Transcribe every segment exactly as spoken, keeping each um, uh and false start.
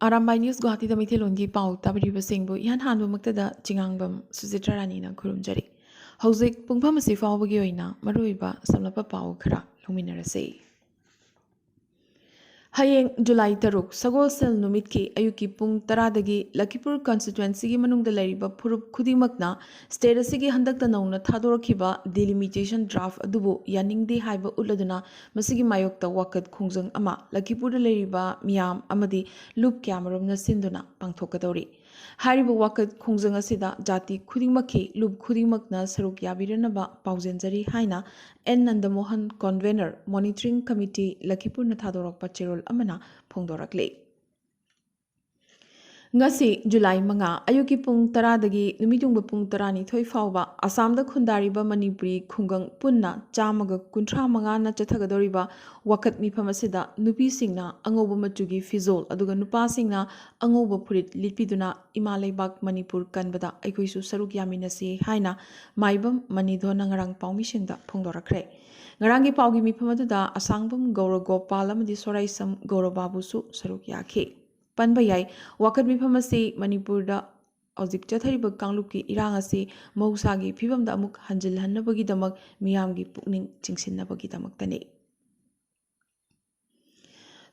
Arambai news ꯒꯨꯋꯥꯍꯥꯇꯤꯗ ꯃꯩꯇꯩꯂꯣꯟꯒꯤ ꯄꯥꯎ ꯇꯥꯕꯤꯔꯤꯕꯁꯤꯡꯕꯨ ꯏꯍꯥꯟ ꯍꯥꯟꯕꯃꯛꯇꯗ ꯆꯤꯉꯥꯡꯕꯝ ꯁꯨꯖꯤꯇ꯭ꯔꯥ ꯔꯥꯅꯤꯅ ꯈꯨꯔꯨꯝꯖꯔꯤ꯫ ꯍꯧꯖꯤꯛ ꯄꯨꯡꯐꯝ ꯑꯁꯤ ꯐꯥꯎꯕꯒꯤ ꯑꯣꯏꯅ ꯃꯔꯨꯑꯣꯏꯕ ꯁꯝꯂꯞꯄ ꯄꯥꯎ ꯈꯔ ꯂꯧꯃꯤꯟꯅꯔꯁꯤ꯫ ꯍꯌꯦꯡ ꯖꯨꯂꯥꯏ ꯇꯔꯨꯛ, ꯁꯒꯣꯜꯁꯦꯜ ꯅꯨꯃꯤꯠꯀꯤ ꯑꯌꯨꯛꯀꯤ ꯄꯨꯡ ꯇꯔꯥꯗꯒꯤ ꯂꯈꯤꯄꯨꯔ ꯀꯟꯁꯇꯤꯇ꯭ꯋꯦꯟꯁꯤꯒꯤ ꯃꯅꯨꯡꯗ ꯂꯩꯔꯤꯕ ꯐꯨꯔꯨꯞ ꯈꯨꯗꯤꯡꯃꯛꯅ ꯁ꯭ꯇꯦꯠ ꯑꯁꯤꯒꯤ ꯍꯟꯗꯛꯇ ꯅꯧꯅ ꯊꯥꯗꯣꯔꯛꯈꯤꯕ ꯗꯤꯂꯤꯃꯤꯇꯦꯁꯟ ꯗ꯭ꯔꯥꯐ ꯑꯗꯨꯕꯨ ꯌꯥꯅꯤꯡꯗꯦ ꯍꯥꯏꯕ ꯎꯠꯂꯗꯨꯅ ꯃꯁꯤꯒꯤ ꯃꯥꯌꯣꯛꯇ ꯋꯥꯀꯠ ꯈꯣꯡꯖꯪ ꯑꯃ ꯂꯈꯤꯄꯨꯔꯗ ꯂꯩꯔꯤꯕ ꯃꯤꯌꯥꯝ ꯑꯃꯗꯤ ꯂꯨꯞ ꯀꯌꯥꯃꯔꯨꯝꯅ ꯁꯤꯟꯗꯨꯅ ꯄꯥꯡꯊꯣꯛꯀꯗꯧꯔꯤ꯫ ꯍꯥꯏꯔꯤꯕ ꯋꯥꯀꯠ ꯈꯣꯡꯖꯪ ꯑꯁꯤꯗ ꯖꯥꯇꯤ ꯈꯨꯗꯤꯡꯃꯛꯀꯤ ꯂꯨꯞ ꯈꯨꯗꯤꯡꯃꯛꯅ ꯁꯔꯨꯛ ꯌꯥꯕꯤꯔꯅꯕ ꯄꯥꯎꯖꯦꯟꯖꯔꯤ ꯍꯥꯏꯅ ꯑꯦꯟ ꯅꯟꯗꯃꯣꯍꯟ, ꯀꯣꯟꯚꯦꯅꯔ, ꯃꯣꯅꯤꯇꯔꯤꯡ ꯀꯃꯤꯇꯤ, ꯂꯈꯤꯄꯨꯔꯅ ꯊꯥꯗꯣꯔꯛꯄ ꯆꯦꯔꯣꯜ ꯑꯃꯅ ꯐꯣꯡꯗꯣꯔꯛꯂꯤ꯫ ꯉꯁꯤ ꯖꯨꯂꯥꯏ ꯃꯉꯥ, ꯑꯌꯨꯛꯀꯤ ꯄꯨꯡ ꯇꯔꯥꯗꯒꯤ ꯅꯨꯃꯤꯠꯌꯨꯡꯕ ꯄꯨꯡ ꯇꯔꯥꯅꯤꯊꯣꯏ ꯐꯥꯎꯕ ꯑꯁꯥꯝꯗ ꯈꯨꯟꯗꯥꯔꯤꯕ ꯃꯅꯤꯄꯨꯔꯤ ꯈꯨꯡꯒꯪ ꯄꯨꯟꯅ ꯆꯥꯝꯃꯒ ꯀꯨꯟꯊ꯭ꯔꯥ ꯃꯉꯥꯅ ꯆꯠꯊꯒꯗꯧꯔꯤꯕ ꯋꯥꯀꯠ ꯃꯤꯐꯝ ꯑꯁꯤꯗ ꯅꯨꯄꯤꯁꯤꯡꯅ ꯑꯉꯧꯕ ꯃꯆꯨꯒꯤ ꯐꯤꯖꯣꯜ ꯑꯗꯨꯒ ꯅꯨꯄꯥꯁꯤꯡꯅ ꯑꯉꯧꯕ ꯐꯨꯔꯤꯠ ꯂꯤꯠꯄꯤꯗꯨꯅ ꯏꯃꯥ ꯂꯩꯕꯥꯛ ꯃꯅꯤꯄꯨꯔ ꯀꯟꯕꯗ ꯑꯩꯈꯣꯏꯁꯨ ꯁꯔꯨꯛ ꯌꯥꯃꯤꯟꯅꯁꯤ ꯍꯥꯏꯅ ꯃꯥꯏꯕꯝ ꯃꯅꯤꯙꯣꯟꯅ ꯉꯔꯥꯡ ꯄꯥꯎꯃꯤꯁꯤꯡꯗ ꯐꯣꯡꯗꯣꯔꯛꯈ꯭ꯔꯦ꯫ ꯉꯔꯥꯡꯒꯤ ꯄꯥꯎꯒꯤ ꯃꯤꯐꯝ ꯑꯗꯨꯗ ꯑꯁꯥꯡꯕꯝ ꯒꯧꯔꯒꯣꯄꯥꯜ ꯑꯃꯗꯤ ꯁꯣꯔꯥꯏꯁꯝ ꯒꯧꯔꯕꯥꯕꯨꯁꯨ ꯁꯔꯨꯛ ꯌꯥꯈꯤ꯫ ꯄꯟꯕ ꯌꯥꯏ, ꯋꯥꯀꯠ ꯃꯤꯐꯝ ꯑꯁꯤ ꯃꯅꯤꯄꯨꯔꯗ ꯍꯧꯖꯤꯛ ꯆꯠꯊꯔꯤꯕ ꯀꯥꯡꯂꯨꯞꯀꯤ ꯏꯔꯥꯡ ꯑꯁꯤ ꯃꯍꯧꯁꯥꯒꯤ ꯐꯤꯕꯝꯗ ꯑꯃꯨꯛ ꯍꯟꯖꯤꯜꯍꯟꯅꯕꯒꯤꯗꯃꯛ ꯃꯤꯌꯥꯝꯒꯤ ꯄꯨꯛꯅꯤꯡ ꯆꯤꯡꯁꯤꯟꯅꯕꯒꯤꯗꯃꯛꯇꯅꯤ꯫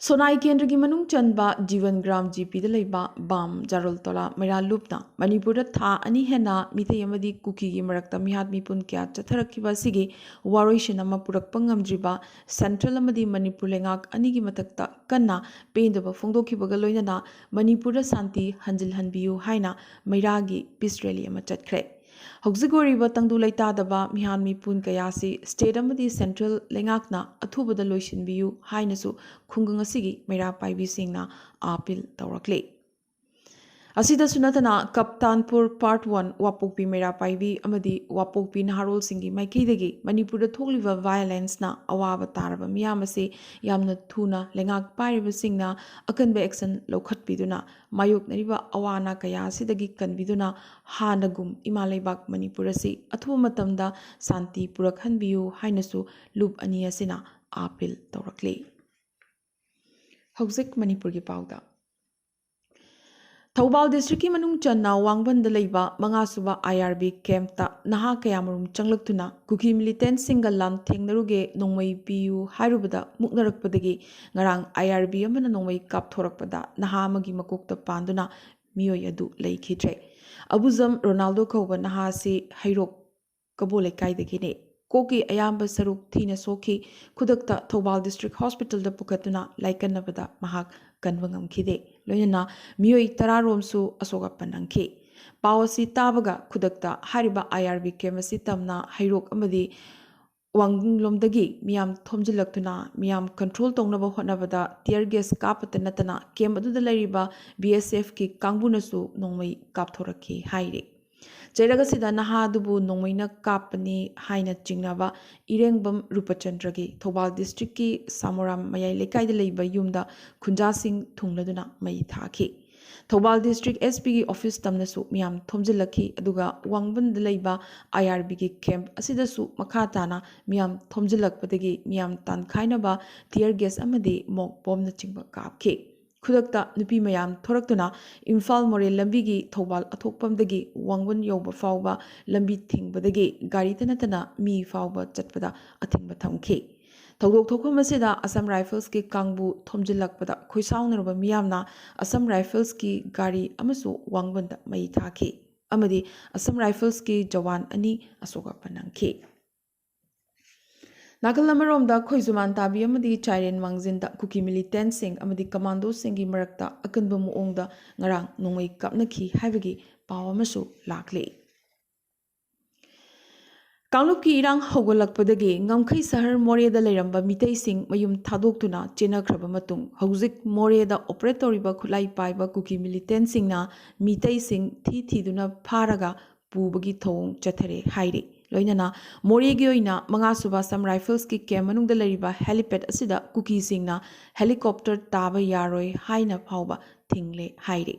ꯁꯣꯅꯥꯏ ꯀꯦꯟꯗ꯭ꯔꯒꯤ ꯃꯅꯨꯡ ꯆꯟꯕ ꯖꯤꯕꯟ ꯒ꯭ꯔꯥꯝ ꯖꯤ ꯄꯤꯗ ꯂꯩꯕ ꯕꯥꯝ ꯖꯥꯔꯣꯜꯇꯣꯂꯥ ꯃꯩꯔꯥ ꯂꯨꯞꯅ ꯃꯅꯤꯄꯨꯔꯗ ꯊꯥ ꯑꯅꯤ ꯍꯦꯟꯅ ꯃꯤꯇꯩ ꯑꯃꯗꯤ ꯀꯨꯀꯤꯒꯤ ꯃꯔꯛꯇ ꯃꯤꯍꯥꯠ ꯃꯤꯄꯨꯟ ꯀꯌꯥ ꯆꯠꯊꯔꯛꯈꯤꯕ ꯑꯁꯤꯒꯤ ꯋꯥꯔꯣꯏꯁꯤꯟ ꯑꯃ ꯄꯨꯔꯛꯄ ꯉꯝꯗ꯭ꯔꯤꯕ ꯁꯦꯟꯇ꯭ꯔꯦꯜ ꯑꯃꯗꯤ ꯃꯅꯤꯄꯨꯔ ꯂꯩꯉꯥꯛ ꯑꯅꯤꯒꯤ ꯃꯊꯛꯇ ꯀꯟꯅ ꯄꯦꯟꯗꯕ ꯐꯣꯡꯗꯣꯛꯈꯤꯕꯒ ꯂꯣꯏꯅꯅ ꯃꯅꯤꯄꯨꯔꯗ ꯁꯥꯟꯇꯤ ꯍꯟꯖꯤꯜꯍꯟꯕꯤꯌꯨ ꯍꯥꯏꯅ ꯃꯩꯔꯥꯒꯤ ꯄꯤꯁ ꯔꯦꯂꯤ ꯑꯃ ꯆꯠꯈ꯭ꯔꯦ꯫ ꯍꯧꯖꯤꯛ ꯑꯣꯏꯔꯤꯕ ꯇꯪꯗꯨ ꯂꯩꯇꯥꯗꯕ ꯃꯤꯍꯥꯠ ꯃꯤꯄꯨꯟ ꯀꯌꯥꯁꯤ ꯁ꯭ꯇꯦꯠ ꯑꯃꯗꯤ ꯁꯦꯟꯇ꯭ꯔꯦꯜ ꯂꯩꯉꯥꯛꯅ ꯑꯊꯨꯕꯗ ꯂꯣꯏꯁꯤꯟꯕꯤꯌꯨ ꯍꯥꯏꯅꯁꯨ ꯈꯨꯡꯒꯪ ꯑꯁꯤꯒꯤ ꯃꯩꯔꯥ ꯄꯥꯏꯕꯤꯁꯤꯡꯅ ꯑꯥꯄꯤꯜ ꯇꯧꯔꯛꯂꯤ꯫ ꯑꯁꯤꯗꯁꯨ ꯅꯠꯇꯅ ꯀꯞꯇꯥꯟꯄꯨꯔ ꯄꯥꯔꯠ ꯋꯥꯟ ꯋꯥꯄꯣꯛꯄꯤ ꯃꯩꯔꯥ ꯄꯥꯏꯕꯤ ꯑꯃꯗꯤ ꯋꯥꯄꯣꯛꯄꯤ ꯅꯍꯥꯔꯣꯜꯁꯤꯡꯒꯤ ꯃꯥꯏꯀꯩꯗꯒꯤ ꯃꯅꯤꯄꯨꯔꯗ ꯊꯣꯛꯂꯤꯕ ꯚꯥꯏꯑꯣꯂꯦꯟꯁꯅ ꯑꯋꯥꯕ ꯇꯥꯔꯕ ꯃꯤꯌꯥꯝ ꯑꯁꯤ ꯌꯥꯝꯅ ꯊꯨꯅ ꯂꯩꯉꯥꯛ ꯄꯥꯏꯔꯤꯕꯁꯤꯡꯅ ꯑꯀꯟꯕ ꯑꯦꯛꯁꯟ ꯂꯧꯈꯠꯄꯤꯗꯨꯅ ꯃꯥꯌꯣꯛꯅꯔꯤꯕ ꯑꯋꯥ ꯑꯅꯥ ꯀꯌꯥ ꯑꯁꯤꯗꯒꯤ ꯀꯟꯕꯤꯗꯨꯅ ꯍꯥꯟꯅꯒꯨꯝ ꯏꯃꯥ ꯂꯩꯕꯥꯛ ꯃꯅꯤꯄꯨꯔ ꯑꯁꯤ ꯑꯊꯨꯕ ꯃꯇꯝꯗ ꯁꯥꯟꯇꯤ ꯄꯨꯔꯛꯍꯟꯕꯤꯌꯨ ꯍꯥꯏꯅꯁꯨ ꯂꯨꯞ ꯑꯅꯤ ꯑꯁꯤꯅ ꯑꯥꯄꯤꯜ ꯇꯧꯔꯛꯂꯤ꯫ ꯍꯧꯖꯤꯛ ꯃꯅꯤꯄꯨꯔꯒꯤ ꯄꯥꯎꯗ꯫ ꯊꯧꯕꯥꯜ ꯗꯤꯁꯇ꯭ꯔꯤꯛꯀꯤ ꯃꯅꯨꯡ ꯆꯟꯅ ꯋꯥꯡꯕꯟꯗ ꯂꯩꯕ ꯃꯉꯥꯁꯨꯕ ꯑꯥꯏ ꯑꯥꯔ ꯕꯤ ꯀꯦꯝꯞꯇ ꯅꯍꯥ ꯀꯌꯥꯃꯔꯨꯝ ꯆꯪꯂꯛꯇꯨꯅ ꯀꯨꯀꯤ ꯃꯤꯂꯤꯇꯦꯟꯠꯁꯤꯡꯒ ꯂꯥꯟꯊꯦꯡꯅꯔꯨꯒꯦ, ꯅꯣꯡꯃꯩ ꯄꯤꯌꯨ ꯍꯥꯏꯔꯨꯕꯗ ꯃꯨꯛꯅꯔꯛꯄꯗꯒꯤ ꯉꯔꯥꯡ ꯑꯥꯏ ꯑꯥꯔ ꯕꯤ ꯑꯃꯅ ꯅꯣꯡꯃꯩ ꯀꯥꯞꯊꯣꯔꯛꯄꯗ ꯅꯍꯥ ꯑꯃꯒꯤ ꯃꯀꯣꯛꯇ ꯄꯥꯟꯗꯨꯅ ꯃꯤꯑꯣꯏ ꯑꯗꯨ ꯂꯩꯈꯤꯗ꯭ꯔꯦ꯫ ꯑꯕꯨꯖꯝ ꯔꯣꯅꯥꯜꯗꯣ ꯀꯧꯕ ꯅꯍꯥ ꯑꯁꯤ ꯍꯩꯔꯣꯛ ꯀꯕꯣ ꯂꯩꯀꯥꯏꯗꯒꯤꯅꯤ꯫ ꯀꯣꯛꯀꯤ ꯑꯌꯥꯝꯕ ꯁꯔꯨꯛ ꯊꯤꯅ ꯁꯣꯛꯈꯤ꯫ ꯈꯨꯗꯛꯇ ꯊꯧꯕꯥꯜ ꯗꯤꯁꯇ꯭ꯔꯤꯛ ꯍꯣꯁꯄꯤꯇꯥꯜꯗ ꯄꯨꯈꯠꯇꯨꯅ ꯂꯥꯏꯀꯠꯅꯕꯗ ꯃꯍꯥꯛ ꯀꯟꯕ ꯉꯝꯈꯤꯗꯦ꯫ ꯂꯣꯏꯅꯅ ꯃꯤꯑꯣꯏ ꯇꯔꯥ ꯔꯣꯝꯁꯨ ꯑꯁꯣꯛ ꯑꯄꯟ ꯅꯪꯈꯤ꯫ ꯄꯥꯎ ꯑꯁꯤ ꯇꯥꯕꯒ ꯈꯨꯗꯛꯇ ꯍꯥꯏꯔꯤꯕ ꯑꯥꯏ ꯑꯥꯔ ꯕꯤ ꯀꯦꯝꯞ ꯑꯁꯤ ꯇꯝꯅ ꯍꯩꯔꯣꯛ ꯑꯃꯗꯤ ꯋꯥꯡꯂꯣꯝꯗꯒꯤ ꯃꯤꯌꯥꯝ ꯊꯣꯝꯖꯤꯜꯂꯛꯇꯨꯅ ꯃꯤꯌꯥꯝ ꯀꯟꯇ꯭ꯔꯣꯜ ꯇꯧꯅꯕ ꯍꯣꯠꯅꯕꯗ ꯇꯤꯌꯔ ꯒꯦꯁ ꯀꯥꯞꯄꯇ ꯅꯠꯇꯅ ꯀꯦꯝꯞ ꯑꯗꯨꯗ ꯂꯩꯔꯤꯕ ꯕꯤ ꯑꯦꯁ ꯑꯦꯐꯀꯤ ꯀꯥꯡꯕꯨꯅꯁꯨ ꯅꯣꯡꯃꯩ ꯀꯥꯞꯊꯣꯔꯛꯈꯤ ꯍꯥꯏꯔꯤ꯫ ꯆꯩꯔꯛ ꯑꯁꯤꯗ ꯅꯍꯥ ꯑꯗꯨꯕꯨ ꯅꯣꯡꯃꯩꯅ ꯀꯥꯞꯄꯅꯤ ꯍꯥꯏꯅ ꯆꯤꯡꯅꯕ ꯏꯔꯦꯡꯕꯝ ꯔꯨꯄꯆꯟꯗ꯭ꯔꯒꯤ ꯊꯧꯕꯥꯜ ꯗꯤꯁꯇ꯭ꯔꯤꯛꯀꯤ ꯁꯥꯃꯣꯔꯥꯝ ꯃꯌꯥꯏ ꯂꯩꯀꯥꯏꯗ ꯂꯩꯕ ꯌꯨꯝꯗ ꯈꯨꯟꯖꯥꯁꯤꯡ ꯊꯨꯡꯂꯗꯨꯅ ꯃꯩ ꯊꯥꯈꯤ꯫ ꯊꯧꯕꯥꯜ ꯗꯤꯁꯇ꯭ꯔꯤꯛ ꯑꯦꯁ ꯄꯤꯒꯤ ꯑꯣꯐꯤꯁ ꯇꯝꯅꯁꯨ ꯃꯤꯌꯥꯝ ꯊꯣꯝꯖꯤꯜꯂꯛꯈꯤ, ꯑꯗꯨꯒ ꯋꯥꯡꯕꯟꯗ ꯂꯩꯕ ꯑꯥꯏ ꯑꯥꯔ ꯕꯤꯒꯤ ꯀꯦꯝꯞ ꯑꯁꯤꯗꯁꯨ ꯃꯈꯥ ꯇꯥꯅ ꯃꯤꯌꯥꯝ ꯊꯣꯝꯖꯤꯜꯂꯛꯄꯗꯒꯤ ꯃꯤꯌꯥꯝ ꯇꯥꯟꯈꯥꯏꯅꯕ ꯇꯤꯌꯔ ꯒꯦꯁ ꯑꯃꯗꯤ ꯃꯣꯛ ꯕꯣꯝꯅꯆꯤꯡꯕ ꯀꯥꯞꯈꯤ꯫ ꯈꯨꯗꯛꯇ ꯅꯨꯄꯤ ꯃꯌꯥꯝ ꯊꯣꯔꯛꯇꯨꯅ ꯏꯝꯐꯥꯜ ꯃꯣꯔꯦ ꯂꯝꯕꯤꯒꯤ ꯊꯧꯕꯥꯜ ꯑꯊꯣꯛꯄꯝꯗꯒꯤ ꯋꯥꯡꯕꯟ ꯌꯧꯕ ꯐꯥꯎꯕ ꯂꯝꯕꯤ ꯊꯤꯡꯕꯗꯒꯤ ꯒꯥꯔꯤꯗ ꯅꯠꯇꯅ ꯃꯤ ꯐꯥꯎꯕ ꯆꯠꯄꯗ ꯑꯊꯤꯡꯕ ꯊꯝꯈꯤ꯫ ꯊꯧꯗꯣꯛ ꯊꯣꯛꯐꯝ ꯑꯁꯤꯗ ꯑꯁꯥꯝ ꯔꯥꯏꯐꯜꯁꯀꯤ ꯀꯥꯡꯕꯨ ꯊꯣꯝꯖꯤꯜꯂꯛꯄꯗ ꯈꯣꯏꯁꯥꯎꯅꯔꯕ ꯃꯤꯌꯥꯝꯅ ꯑꯁꯥꯝ ꯔꯥꯏꯐꯜꯁꯀꯤ ꯒꯥꯔꯤ ꯑꯃꯁꯨ ꯋꯥꯡꯕꯟꯗ ꯃꯩ ꯊꯥꯈꯤ ꯑꯃꯗꯤ ꯑꯁꯥꯝ ꯔꯥꯏꯐꯜꯁꯀꯤ ꯖꯋꯥꯟ ꯑꯅꯤ ꯑꯁꯣꯛ ꯑꯄꯟ ꯅꯪꯈꯤ꯫ ꯅꯥꯀꯜ ꯑꯃꯔꯣꯝꯗ ꯈꯣꯏꯖꯨꯃꯥꯟ ꯇꯥꯕꯤ ꯑꯃꯗꯤ ꯆꯥꯏꯔꯦꯟ ꯃꯥꯡꯖꯤꯟꯗ ꯀꯨꯀꯤ ꯃꯤꯂꯤꯇꯦꯟꯠꯁꯤꯡ ꯑꯃꯗꯤ ꯀꯃꯥꯟꯗꯣꯁꯤꯡꯒꯤ ꯃꯔꯛꯇ ꯑꯀꯟꯕ ꯃꯑꯣꯡꯗ ꯉꯔꯥꯡ ꯅꯣꯡꯃꯩ ꯀꯥꯞꯅꯈꯤ ꯍꯥꯏꯕꯒꯤ ꯄꯥꯎ ꯑꯃꯁꯨ ꯂꯥꯛꯂꯤ꯫ ꯀꯥꯡꯂꯨꯞꯀꯤ ꯏꯔꯥꯡ ꯍꯧꯒꯠꯂꯛꯄꯗꯒꯤ ꯉꯝꯈꯩ ꯁꯍꯔ ꯃꯣꯔꯦꯗ ꯂꯩꯔꯝꯕ ꯃꯤꯇꯩꯁꯤꯡ ꯃꯌꯨꯝ ꯊꯥꯗꯣꯛꯇꯨꯅ ꯆꯦꯟꯅꯈ꯭ꯔꯕ ꯃꯇꯨꯡ, ꯍꯧꯖꯤꯛ ꯃꯣꯔꯦꯗ ꯑꯣꯄꯔꯦꯠ ꯇꯧꯔꯤꯕ ꯈꯨꯠꯂꯥꯏ ꯄꯥꯏꯕ ꯀꯨꯀꯤ ꯃꯤꯂꯤꯇꯦꯟꯠꯁꯤꯡꯅ ꯃꯤꯇꯩꯁꯤꯡ ꯊꯤ ꯊꯤꯗꯨꯅ ꯐꯥꯔꯒ ꯄꯨꯕꯒꯤ ꯊꯧꯑꯣꯡ ꯆꯠꯊꯔꯦ ꯍꯥꯏꯔꯤ꯫ ꯂꯣꯏꯅꯅ ꯃꯣꯔꯦꯒꯤ ꯑꯣꯏꯅ ꯃꯉꯥꯁꯨꯕ ꯑꯁꯥꯝ ꯔꯥꯏꯐꯜꯁꯀꯤ ꯀꯦꯝꯞ ꯃꯅꯨꯡꯗ ꯂꯩꯔꯤꯕ ꯍꯦꯂꯤꯄꯦꯗ ꯑꯁꯤꯗ ꯀꯨꯀꯤꯁꯤꯡꯅ ꯍꯦꯂꯤꯀꯣꯞꯇꯔ ꯇꯥꯕ ꯌꯥꯔꯣꯏ ꯍꯥꯏꯅ ꯐꯥꯎꯕ ꯊꯤꯡꯂꯦ ꯍꯥꯏꯔꯤ꯫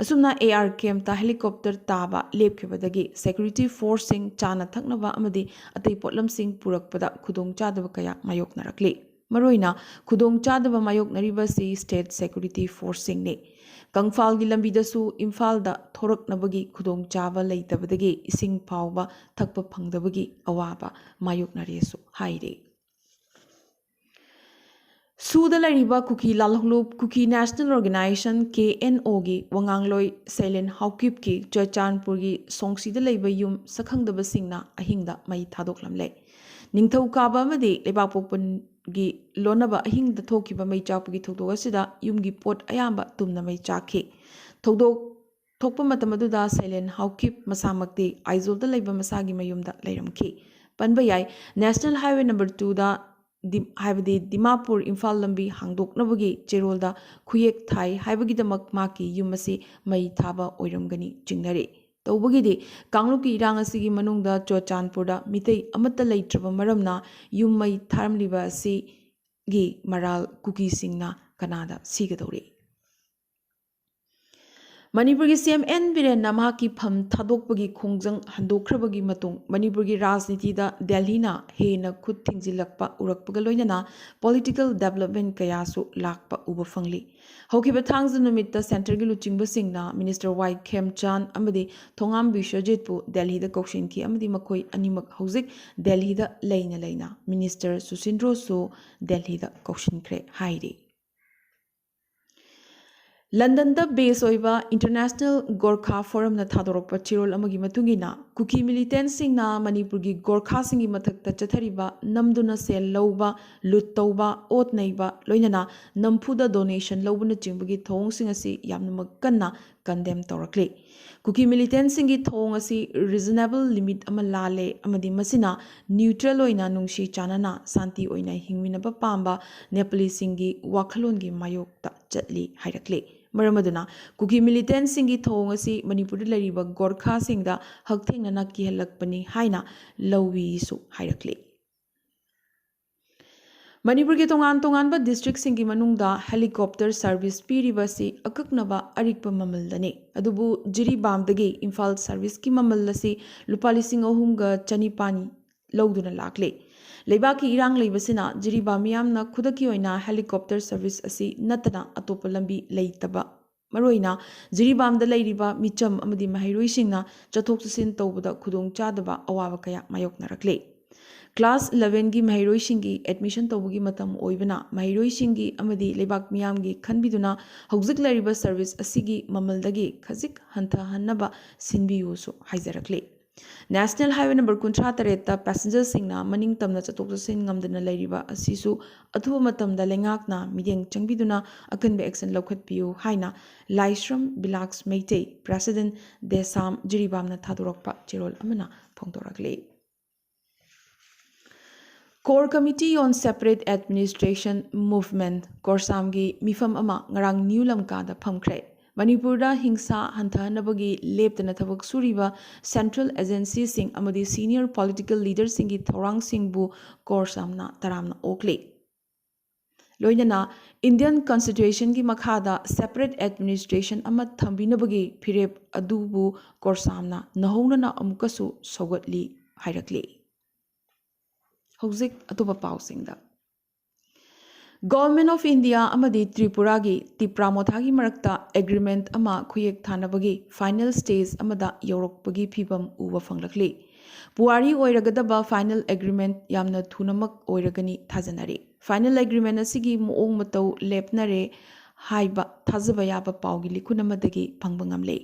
ꯑꯁꯨꯝꯅ ꯑꯦ ꯑꯥꯔ ꯀꯦꯝꯞꯇ ꯍꯦꯂꯤꯀꯣꯞꯇꯔ ꯇꯥꯕ ꯂꯦꯞꯈꯤꯕꯗꯒꯤ ꯁꯦꯀ꯭ꯌꯨꯔꯤꯇꯤ ꯐꯣꯔꯁꯁꯤꯡ ꯆꯥꯅ ꯊꯛꯅꯕ ꯑꯃꯗꯤ ꯑꯇꯩ ꯄꯣꯠꯂꯝꯁꯤꯡ ꯄꯨꯔꯛꯄꯗ ꯈꯨꯗꯣꯡꯆꯥꯗꯕ ꯀꯌꯥ ꯃꯥꯌꯣꯛꯅꯔꯛꯂꯤ꯫ ꯃꯔꯨꯑꯣꯏꯅ ꯈꯨꯗꯣꯡꯆꯥꯗꯕ ꯃꯥꯌꯣꯛꯅꯔꯤꯕꯁꯤ state security forceꯁꯤꯡꯅꯤ꯫ ꯀꯪꯐꯥꯜꯒꯤ ꯂꯝꯕꯤꯗꯁꯨ ꯏꯝꯐꯥꯜꯗ ꯊꯣꯔꯛꯅꯕꯒꯤ ꯈꯨꯗꯣꯡꯆꯥꯕ ꯂꯩꯇꯕꯗꯒꯤ ꯏꯁꯤꯡ ꯐꯥꯎꯕ ꯊꯛꯄ ꯐꯪꯗꯕꯒꯤ ꯑꯋꯥꯕ ꯃꯥꯌꯣꯛꯅꯔꯦꯁꯨ ꯍꯥꯏꯔꯤ꯫ ꯁꯨꯗ ꯂꯩꯔꯤꯕ ꯀꯨꯀꯤ ꯂꯥꯜꯍꯧꯂꯨꯞ ꯀꯨꯀꯤ National Organisation, KNOꯒꯤ ꯋꯥꯉꯥꯡꯂꯣꯏ ꯁꯩꯂꯦꯟ ꯍꯥꯎꯀꯤꯞꯀꯤ ꯆꯨꯔꯆꯥꯟꯄꯨꯔꯒꯤ ꯁꯣꯡꯁꯤꯗ ꯂꯩꯕ ꯌꯨꯝ ꯁꯛꯈꯪꯗꯕꯁꯤꯡꯅ ꯑꯍꯤꯡꯗ ꯃꯩ ꯊꯥꯗꯣꯛꯂꯝꯂꯦ꯫ ꯅꯤꯡꯊꯧꯀꯥꯕ ꯑꯃꯗꯤ ꯂꯩꯕꯥꯛꯄꯣꯛꯄꯒꯤ ꯂꯣꯟꯅꯕ ꯑꯍꯤꯡꯗ ꯊꯣꯛꯈꯤꯕ ꯃꯩ ꯆꯥꯛꯄꯒꯤ ꯊꯧꯗꯣꯛ ꯑꯁꯤꯗ ꯌꯨꯝꯒꯤ ꯄꯣꯠ ꯑꯌꯥꯝꯕ ꯇꯨꯝꯅ ꯃꯩ ꯆꯥꯛꯈꯤ꯫ ꯊꯧꯗꯣꯛ ꯊꯣꯛꯄ ꯃꯇꯝ ꯑꯗꯨꯗ ꯁꯩꯂꯦꯟ ꯍꯥꯎꯀꯤꯞ ꯃꯁꯥꯃꯛꯇꯤ ꯑꯥꯏꯖꯣꯜꯗ ꯂꯩꯕ ꯃꯁꯥꯒꯤ ꯃꯌꯨꯝꯗ ꯂꯩꯔꯝꯈꯤ꯫ ꯄꯟꯕ ꯌꯥꯏ, National Highway number twoꯗ ꯗꯤ-, ꯍꯥꯏꯕꯗꯤ ꯗꯤꯃꯥꯄꯨꯔ ꯏꯝꯐꯥꯜ ꯂꯝꯕꯤ ꯍꯥꯡꯗꯣꯛꯅꯕꯒꯤ ꯆꯦꯔꯣꯜꯗ ꯈꯨꯌꯦꯛ ꯊꯥꯏ ꯍꯥꯏꯕꯒꯤꯗꯃꯛ ꯃꯍꯥꯛꯀꯤ ꯌꯨꯝ ꯑꯁꯤ ꯃꯩ ꯊꯥꯕ ꯑꯣꯏꯔꯝꯒꯅꯤ ꯆꯤꯡꯅꯔꯤ꯫ ꯇꯧꯕꯒꯤꯗꯤ ꯀꯥꯡꯂꯨꯞꯀꯤ ꯏꯔꯥꯡ ꯑꯁꯤꯒꯤ ꯃꯅꯨꯡꯗ ꯆꯨꯔꯆꯥꯟꯄꯨꯔꯗ ꯃꯤꯇꯩ ꯑꯃꯠꯇ ꯂꯩꯇ꯭ꯔꯕ ꯃꯔꯝꯅ ꯌꯨꯝ ꯃꯩ ꯊꯥꯔꯝꯂꯤꯕ ꯑꯁꯤꯒꯤ ꯃꯔꯥꯜ ꯀꯨꯀꯤꯁꯤꯡꯅ ꯀꯅꯥꯗ ꯁꯤꯒꯗꯧꯔꯤ? ꯃꯅꯤꯄꯨꯔꯒꯤ CM N ꯕꯤꯔꯦꯟꯅ ꯃꯍꯥꯛꯀꯤ ꯐꯝ ꯊꯥꯗꯣꯛꯄꯒꯤ ꯈꯣꯡꯖꯪ ꯍꯟꯗꯣꯛꯈ꯭ꯔꯕꯒꯤ ꯃꯇꯨꯡ ꯃꯅꯤꯄꯨꯔꯒꯤ ꯔꯥꯖꯅꯤꯇꯤꯗ ꯗꯦꯜꯍꯤꯅ ꯍꯦꯟꯅ ꯈꯨꯠ ꯊꯤꯡꯖꯤꯜꯂꯛꯄ ꯎꯔꯛꯄꯒ ꯂꯣꯏꯅꯅ political development ꯀꯌꯥꯁꯨ ꯂꯥꯛꯄ ꯎꯕ ꯐꯪꯂꯤ꯫ ꯍꯧꯈꯤꯕ ꯊꯥꯡꯖ ꯅꯨꯃꯤꯠꯇ centreꯒꯤ ꯂꯨꯆꯤꯡꯕꯁꯤꯡꯅ Minister Y ꯈꯦꯝꯆꯥꯟ ꯑꯃꯗꯤ ꯊꯣꯉꯥꯝ ꯕꯤꯁ꯭ꯋꯖꯤꯠꯄꯨ ꯗꯦꯜꯍꯤꯗ ꯀꯧꯁꯤꯟꯈꯤ ꯑꯃꯗꯤ ꯃꯈꯣꯏ ꯑꯅꯤꯃꯛ ꯍꯧꯖꯤꯛ ꯗꯦꯜꯍꯤꯗ ꯂꯩꯅ ꯂꯩꯅ Minister ꯁꯨꯁꯤꯟꯗ꯭ꯔꯣꯁꯨ ꯗꯦꯜꯍꯤꯗ ꯀꯧꯁꯤꯟꯈ꯭ꯔꯦ ꯍꯥꯏꯔꯤ꯫ ꯂꯟꯗꯟꯗ base ꯑꯣꯏꯕ International Gorkha Forumꯅ ꯊꯥꯗꯣꯔꯛꯄ ꯆꯦꯔꯣꯜ ꯑꯃꯒꯤ ꯃꯇꯨꯡ ꯏꯟꯅ, ꯀꯨꯀꯤ militantꯁꯤꯡꯅ ꯃꯅꯤꯄꯨꯔꯒꯤ ꯒꯣꯔꯈꯥꯁꯤꯡꯒꯤ ꯃꯊꯛꯇ ꯆꯠꯊꯔꯤꯕ ꯅꯝꯗꯨꯅ ꯁꯦꯜ ꯂꯧꯕ, ꯂꯨꯠ ꯇꯧꯕ, ꯑꯣꯠ ꯅꯩꯕ, ꯂꯣꯏꯅꯅ ꯅꯝꯐꯨꯗ donation ꯂꯧꯕꯅꯆꯤꯡꯕꯒꯤ ꯊꯧꯑꯣꯡꯁꯤꯡ ꯑꯁꯤ ꯌꯥꯝꯅꯃꯛ ꯀꯟꯅ condemn ꯇꯧꯔꯛꯂꯤ꯫ ꯀꯨꯀꯤ militantꯁꯤꯡꯒꯤ ꯊꯧꯑꯣꯡ ꯑꯁꯤ reasonable limit ꯑꯃ ꯂꯥꯜꯂꯦ ꯑꯃꯗꯤ ꯃꯁꯤꯅ neutral ꯑꯣꯏꯅ ꯅꯨꯡꯁꯤ ꯆꯥꯟꯅꯅ ꯁꯥꯟꯇꯤ ꯑꯣꯏꯅ ꯍꯤꯡꯃꯤꯟꯅꯕ ꯄꯥꯝꯕ ꯅꯦꯄꯥꯂꯤꯁꯤꯡꯒꯤ ꯋꯥꯈꯜꯂꯣꯟꯒꯤ ꯃꯥꯌꯣꯛꯇ ꯆꯠꯂꯤ ꯍꯥꯏꯔꯛꯂꯤ꯫ ꯃꯔꯝ ꯑꯗꯨꯅ ꯀꯨꯀꯤ militantꯁꯤꯡꯒꯤ ꯊꯧꯑꯣꯡ ꯑꯁꯤ ꯃꯅꯤꯄꯨꯔꯗ ꯂꯩꯔꯤꯕ ꯒꯣꯔꯈꯥꯁꯤꯡꯗ ꯍꯛꯊꯦꯡꯅꯅ ꯀꯤꯍꯜꯂꯛꯄꯅꯤ ꯍꯥꯏꯅ ꯂꯧꯏꯁꯨ ꯍꯥꯏꯔꯛꯂꯤ꯫ ꯃꯅꯤꯄꯨꯔꯒꯤ ꯇꯣꯉꯥꯟ ꯇꯣꯉꯥꯟꯕ districtꯁꯤꯡꯒꯤ ꯃꯅꯨꯡꯗ helicopter service ꯄꯤꯔꯤꯕ ꯑꯁꯤ ꯑꯀꯛꯅꯕ ꯑꯔꯤꯛꯄ ꯃꯃꯜꯗꯅꯤ꯫ ꯑꯗꯨꯕꯨ ꯖꯤꯔꯤꯕꯥꯝꯗꯒꯤ ꯏꯝꯐꯥꯜ serviceꯀꯤ ꯃꯃꯜ ꯑꯁꯤ ꯂꯨꯄꯥ ꯂꯤꯁꯤꯡ ꯑꯍꯨꯝꯒ ꯆꯅꯤꯄꯥꯟ ꯂꯧꯗꯨꯅ ꯂꯥꯛꯂꯤ꯫ ꯂꯩꯕꯥꯛꯀꯤ ꯏꯔꯥꯡ ꯂꯩꯕꯁꯤꯅ ꯖꯤꯔꯤꯕꯥꯝ ꯃꯤꯌꯥꯝꯅ ꯈꯨꯗꯛꯀꯤ ꯑꯣꯏꯅ helicopter service ꯑꯁꯤ ꯅꯠꯇꯅ ꯑꯇꯣꯞꯄ ꯂꯝꯕꯤ ꯂꯩꯇꯕ, ꯃꯔꯨꯑꯣꯏꯅ ꯖꯤꯔꯤꯕꯥꯝꯗ ꯂꯩꯔꯤꯕ ꯃꯤꯆꯝ ꯑꯃꯗꯤ ꯃꯍꯩꯔꯣꯏꯁꯤꯡꯅ ꯆꯠꯊꯣꯛ ꯆꯠꯁꯤꯟ ꯇꯧꯕꯗ ꯈꯨꯗꯣꯡꯆꯥꯗꯕ ꯑꯋꯥꯕ ꯀꯌꯥ ꯃꯥꯌꯣꯛꯅꯔꯛꯂꯤ꯫ Class elevenꯒꯤ ꯃꯍꯩꯔꯣꯏꯁꯤꯡꯒꯤ admission ꯇꯧꯕꯒꯤ ꯃꯇꯝ ꯑꯣꯏꯕꯅ ꯃꯍꯩꯔꯣꯏꯁꯤꯡꯒꯤ ꯑꯃꯗꯤ ꯂꯩꯕꯥꯛ ꯃꯤꯌꯥꯝꯒꯤ ꯈꯟꯕꯤꯗꯨꯅ ꯍꯧꯖꯤꯛ ꯂꯩꯔꯤꯕ service ꯑꯁꯤꯒꯤ ꯃꯃꯜꯗꯒꯤ ꯈꯖꯤꯛ ꯍꯟꯊꯍꯟꯅꯕ ꯁꯤꯟꯕꯤꯌꯨꯁꯨ ꯍꯥꯏꯖꯔꯛꯂꯤ꯫ National Highway number ꯀꯨꯟꯊ꯭ꯔꯥ ꯇꯔꯦꯠꯇ passengerꯁꯤꯡꯅ ꯃꯅꯤꯡ ꯇꯝꯅ ꯆꯠꯊꯣꯛ ꯆꯠꯁꯤꯟ ꯉꯝꯗꯅ ꯂꯩꯔꯤꯕ ꯑꯁꯤꯁꯨ ꯑꯊꯨꯕ ꯃꯇꯝꯗ ꯂꯩꯉꯥꯛꯅ ꯃꯤꯠꯌꯦꯡ ꯆꯪꯕꯤꯗꯨꯅ ꯑꯀꯟꯕ action ꯂꯧꯈꯠꯄꯤꯌꯨ ꯍꯥꯏꯅ ꯂꯥꯏꯁ꯭ꯔꯝ ꯕꯤꯂꯥꯁ ꯃꯩꯇꯩ, President, ꯗꯦꯁꯥꯝ, ꯖꯤꯔꯤꯕꯥꯝꯅ ꯊꯥꯗꯣꯔꯛꯄ ꯆꯦꯔꯣꯜ ꯑꯃꯅ ꯐꯣꯡꯗꯣꯔꯛꯂꯤ꯫ Core Committee on Separate Administration Movement, CORSAMꯒꯤ ꯃꯤꯐꯝ ꯑꯃ ꯉꯔꯥꯡ ꯅ꯭ꯌꯨ ꯂꯝꯀꯥꯗ ꯐꯝꯈ꯭ꯔꯦ꯫ ꯃꯅꯤꯄꯨꯔꯗ ꯍꯤꯡꯁꯥ ꯍꯟꯊꯍꯟꯅꯕꯒꯤ ꯂꯦꯞꯇꯅ ꯊꯕꯛ ꯁꯨꯔꯤꯕ central agencyꯁꯤꯡ ꯑꯃꯗꯤ senior political leaderꯁꯤꯡꯒꯤ ꯊꯧꯔꯥꯡꯁꯤꯡꯕꯨ CORSAMꯅ ꯇꯔꯥꯝꯅ ꯑꯣꯛꯂꯤ꯫ ꯂꯣꯏꯅꯅ Indian Constitutionꯒꯤ ꯃꯈꯥꯗ separate administration ꯑꯃ ꯊꯝꯕꯤꯅꯕꯒꯤ ꯐꯤꯔꯦꯞ ꯑꯗꯨꯕꯨ CORSAMꯅ ꯅꯧꯍꯧꯅꯅ ꯑꯃꯨꯛꯀꯁꯨ ꯁꯧꯒꯠꯂꯤ ꯍꯥꯏꯔꯛꯂꯤ꯫ ꯍꯧꯖꯤꯛ ꯑꯇꯣꯞꯄ ꯄꯥꯎꯁꯤꯡꯗ꯫ Government of India ꯑꯃꯗꯤ ꯇ꯭ꯔꯤꯄꯨꯔꯥꯒꯤ ꯇꯤꯄ꯭ꯔꯥ ꯃꯣꯊꯥꯒꯤ ꯃꯔꯛꯇ agreement ꯑꯃ ꯈꯨꯌꯦꯛ ꯊꯥꯅꯕꯒꯤ final stage ꯑꯃꯗ ꯌꯧꯔꯛꯄꯒꯤ ꯐꯤꯚꯝ ꯎꯕ ꯐꯪꯂꯛꯂꯤ꯫ ꯄꯨꯋꯥꯔꯤ ꯑꯣꯏꯔꯒꯗꯕ final agreement ꯌꯥꯝꯅ ꯊꯨꯅꯃꯛ ꯑꯣꯏꯔꯒꯅꯤ ꯊꯥꯖꯅꯔꯤ꯫ Final agreement ꯑꯁꯤꯒꯤ ꯃꯑꯣꯡ ꯃꯇꯧ ꯂꯦꯞꯅꯔꯦ ꯍꯥꯏꯕ ꯊꯥꯖꯕ ꯌꯥꯕ ꯄꯥꯎꯒꯤ ꯂꯤꯈꯨꯟ ꯑꯃꯗꯒꯤ ꯐꯪꯕ ꯉꯝꯂꯦ꯫